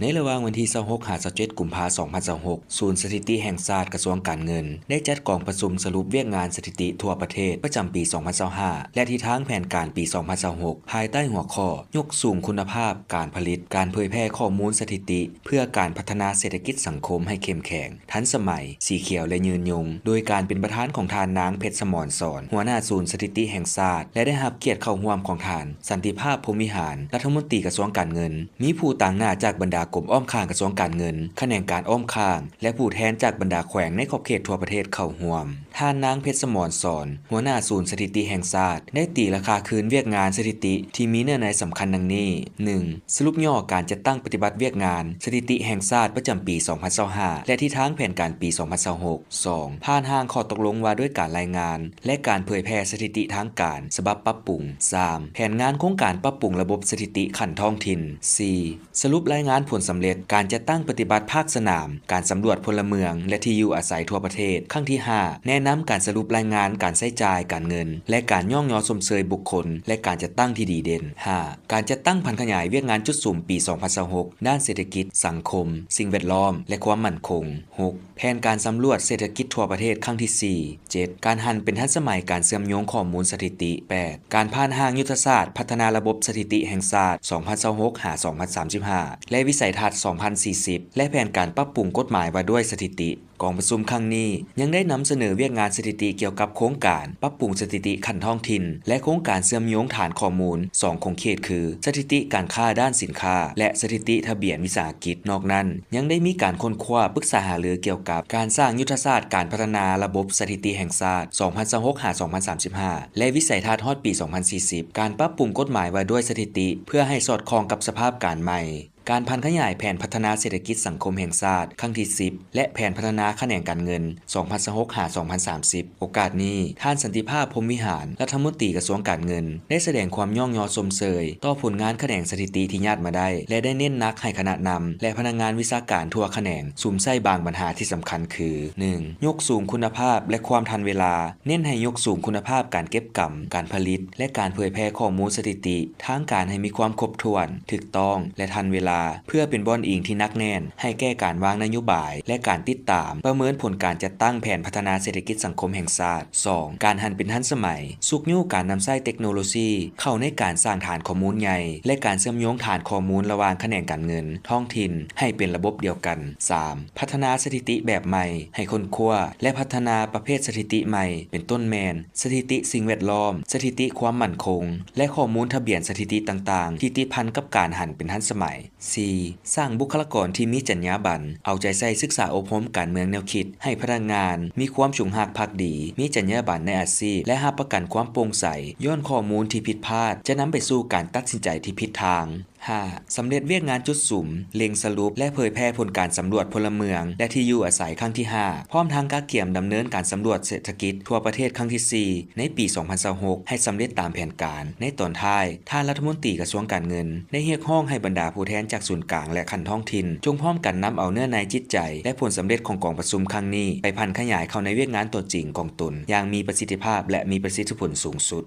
ໃນລະຫວ່າງວັນທີຊາວຫົກຫາຊາວເຈັດ ກຸມພາ ສອງພັນຊາວຫົກ, ສູນສະຖິຕິແຫ່ງຊາດ ກະຊວງການເງິນ ໄດ້ຈັດກອງປະຊຸມສະຫຼຸບວຽກງານສະຖິຕິທົ່ວປະເທດປະຈຳປີສອງພັນຊາວຫ້າ ແລະ ທິດທາງແຜນການປີສອງພັນຊາວຫົກ ພາຍໃຕ້ຫົວຂໍ້ ຍົກສູງຄຸນນະພາບການຜະລິດ, ການເຜີຍແຜ່ຂໍ້ມູນສະຖິຕິ ເພື່ອການພັດທະນາເສດຖະກິດສັງຄົມໃຫ້ເຂັ້ມແຂງ, ທັນສະໄໝ, ສີຂຽວ ແລະ ຍືນຍົງ, ໂດຍການເປັນປະທານຂອງທ່ານນາງ ເພັດສະໝອນສອນ ຫົວໜ້າສູນສະຖິຕິແຫ່ງຊາດ ແລະ ໄດ້ຮັບກຽດເຂົ້າຮ່ວມຂອງທ່ານ ສັນຕິພາບ ພົມວິຫານ ລັດຖະມົນຕີກະຊວງການເງິນ, ມີຜູ້ຕາງໜ້າຈາກບັນດາກົມອ້ອມຂ້າງກະຊວງການເງິນ, ຂະແໜງການອ້ອມຂ້າງ ແລະ ຜູ້ແທນຈາກບັນດາແຂວງໃນຂອບເຂດທົ່ວປະເທດເຂົ້າຮ່ວມ. ທ່ານນາງ ເພັດສະໝອນສອນ ຫົວໜ້າສູນສະຖິຕິແຫ່ງຊາດ ໄດ້ຕີລາຄາຄືນວຽກງານສະຖິຕິທີ່ມີເນື້ອໃນສຳຄັນດັ່ງນີ້, ໜຶ່ງ ສະຫຼຸບຫຍໍ້ການຈັດຕັ້ງປະຕິບັດວຽກງານສະຖິຕິແຫ່ງຊາດປະຈຳປີສອງພັນຊາວຫ້າ ແລະ ທິດທາງແຜນການປີສອງພັນຊາວຫົກ. ສອງ ຜ່ານຮ່າງຂໍ້ຕົກລົງວ່າດ້ວຍການລາຍງານ ແລະ ການເຜີຍແຜ່ສະຖິຕິທາງການ ສະບັບປັບປຸງ. ສາມ ແຜນງານໂຄງການປັບປຸງລະບົບສະຖິຕິຂັ້ນທ້ອງຖິ່ນ. ສີ່ ສະຫຼຸບລາຍງານຜົນສຳເລັດການຈັດຕັ້ງປະຕິບັດພາກສະໜາມ ການສຳຫຼວດພົນລະເມືອງ ແລະ ທີ່ຢູ່ອາໄສທົ່ວປະເທດ ຄັ້ງທີຫ້າ ແນະນຳການສະຫຼຸບລາຍງານການໃຊ້ຈ່າຍການເງິນ ແລະ ການຍ້ອງຍໍຊົມເຊີຍບຸກຄົນ ແລະ ການຈັດຕັ້ງທີ່ດີເດັ່ນ. ຫ້າ ການຈັດຕັ້ງຜັນຂະຫຍາຍວຽກງານຈຸດສຸມປີສອງພັນຊາວຫົກ ດ້ານເສດຖະກິດ, ສັງຄົມ, ສິ່ງແວດລ້ອມ ແລະ ຄວາມໝັ້ນຄົງ. ຫົກ ແຜນການສຳຫຼວດເສດຖະກິດທົ່ວປະເທດຄັ້ງທີສີ່. ເຈັດ ການຫັນເປັນທັນສະໄໝການເຊື່ອມໂຍງຂໍ້ມູນສະຖິຕິ. ແປດ ການຜ່ານຮ່າງຍຸດທະສາດພັດທະນາລະບົບສະຖິຕິແຫ່ງຊາດ ສອງພັນຊາວຫົກ ຫາ ສອງພັນສາມສິບຫ້າ ແລະ ວິໄສທັດສອງພັນສີ່ສິບ ແລະ ແຜນການປັບປຸງກົດໝາຍວ່າດ້ວຍສະຖິຕິ. ກອງປະຊຸມຄັ້ງນີ້ຍັງໄດ້ນຳສະເໜີວຽກງານສະຖິຕິກ່ຽວກັບໂຄງການປັບປຸງສະຖິຕິຂັ້ນທ້ອງຖິ່ນ ແລະ ໂຄງການເຊື່ອມໂຍງຖານຂໍ້ມູນສອງຂົງເຂດຄື ສະຖິຕິການຄ້າດ້ານສິນຄ້າ ແລະ ສະຖິຕິທະບຽນວິສາຫະກິດ. ນອກນັ້ນ ຍັງໄດ້ມີການຄົ້ນຄວ້າປຶກສາຫາລືກ່ຽວກັບການສ້າງຍຸດທະສາດການພັດທະນາລະບົບສະຖິຕິແຫ່ງຊາດ ສອງພັນຊາວຫົກ ຫາ ສອງພັນສາມສິບຫ້າ ແລະ ວິໄສທັດຮອດປີສອງພັນສີ່ສິບ, ການປັບປຸງກົດໝາຍວ່າດ້ວຍສະຖິຕິເພື່ອໃຫ້ສອດຄ່ອງກັບສະພາບການໃໝ່, ການຜັນຂະຫຍາຍແຜນພັດທະນາເສດຖະກິດສັງຄົມແຫ່ງຊາດຄັ້ງທີສິບ ແລະ ແຜນພັດທະນາຂະແໜງການເງິນ ສອງພັນຊາວຫົກ ຫາ ສອງພັນສາມສິບ. ໂອກາດນີ້ ທ່ານ ສັນຕິພາບ ພົມວິຫານ ລັດຖະມົນຕີກະຊວງການເງິນ ໄດ້ສະແດງຄວາມຍ້ອງຍໍຊົມເຊີຍຕໍ່ຜົນງານຂະແໜງສະຖິຕິທີ່ຍາດມາໄດ້ ແລະ ໄດ້ເນັ້ນໜັກໃຫ້ຄະນະນຳ ແລະ ພະນັກງານວິຊາການທົ່ວຂະແໜງສຸມໃສ່ບາງບັນຫາທີ່ສຳຄັນຄື ໜຶ່ງ ຍົກສູງຄຸນນະພາບ ແລະ ຄວາມທັນເວລາ, ເນັ້ນໃຫ້ຍົກສູງຄຸນນະພາບການເກັບກຳ, ການຜະລິດ ແລະ ການເຜີຍແຜ່ຂໍ້ມູນສະຖິຕິທາງການໃຫ້ມີຄວາມຄົບຖ້ວນ, ຖືກຕ້ອງ ແລະ ທັນເວລາ ເພື່ອເປັນບ່ອນອີງທີ່ໜັກແໜ້ນໃຫ້ແກ່ການວາງນະໂຍບາຍ ແລະ ການຕິດຕາມປະເມີນຜົນການຈັດຕັ້ງແຜນພັດທະນາເສດຖະກິດສັງຄົມແຫ່ງຊາດ. ສອງ ການຫັນເປັນທັນສະໄໝ, ຊຸກຍູ້ການນຳໃຊ້ເຕັກໂນໂລຊີເຂົ້າໃນການສ້າງຖານຂໍ້ມູນໃຫຍ່ ແລະ ການເຊື່ອມໂຍງຖານຂໍ້ມູນລະຫວ່າງຂະແໜງການເງິນທ້ອງຖິ່ນໃຫ້ເປັນລະບົບດຽວກັນ. ສາມ ພັດທະນາສະຖິຕິແບບໃໝ່, ໃຫ້ຄົ້ນຄວ້າ ແລະ ພັດທະນາປະເພດສະຖິຕິໃໝ່ ເປັນຕົ້ນແມ່ນ ສະຖິຕິສິ່ງແວດລ້ອມ, ສະຖິຕິຄວາມໝັ້ນຄົງ ແລະ ຂໍ້ມູນທະບຽນສະຖິຕິຕ່າງໆ ທີ່ຕິດພັນກັບການຫັນເປັນທັນສະໄໝ. ສີ່ ສ້າງບຸກຄະລາກອນທີ່ມີຈັນຍາບັນ, ເອົາໃຈໃສ່ສຶກສາອົບຮົມການເມືອງແນວຄິດ ໃຫ້ພະນັກງານມີຄວາມຈົງຮັກພັກດີ, ມີຈັນຍາບັນໃນອາຊີບ ແລະ ຮັບປະກັນຄວາມໂປ່ງໃສ, ຍ້ອນຂໍ້ມູນທີ່ຜິດພາດຈະນຳໄປສູ່ການຕັດສິນໃຈທີ່ຜິດທາງ. ຫ້າ ສຳເລັດວຽກງານຈຸດສຸມ, ເລັ່ງສະຫຼຸບ ແລະ ເຜີຍແຜ່ຜົນການສຳຫຼວດພົນລະເມືອງ ແລະ ທີ່ຢູ່ອາໄສຄັ້ງທີຫ້າ ພ້ອມທັງກະກຽມດຳເນີນການສຳຫຼວດເສດຖະກິດທົ່ວປະເທດຄັ້ງທີສີ່ ໃນປີສອງພັນຊາວຫົກ ໃຫ້ສຳເລັດຕາມແຜນການ. ໃນຕອນທ້າຍ, ທ່ານລັດຖະມົນຕີກະຊວງການເງິນ ໄດ້ຮຽກຮ້ອງໃຫ້ບັນດາຜູ້ແທນຈາກສູນກາງ ແລະ ຂັ້ນທ້ອງຖິ່ນ ຈົ່ງພ້ອມກັນນຳເອົາເນື້ອໃນຈິດໃຈ ແລະ ຜົນສຳເລັດຂອງກອງປະຊຸມຄັ້ງນີ້ ໄປຜັນຂະຫຍາຍເຂົ້າໃນວຽກງານຕົວຈິງຂອງຕົນຢ່າງມີປະສິດທິພາບ ແລະ ມີປະສິດທິຜົນສູງສຸດ.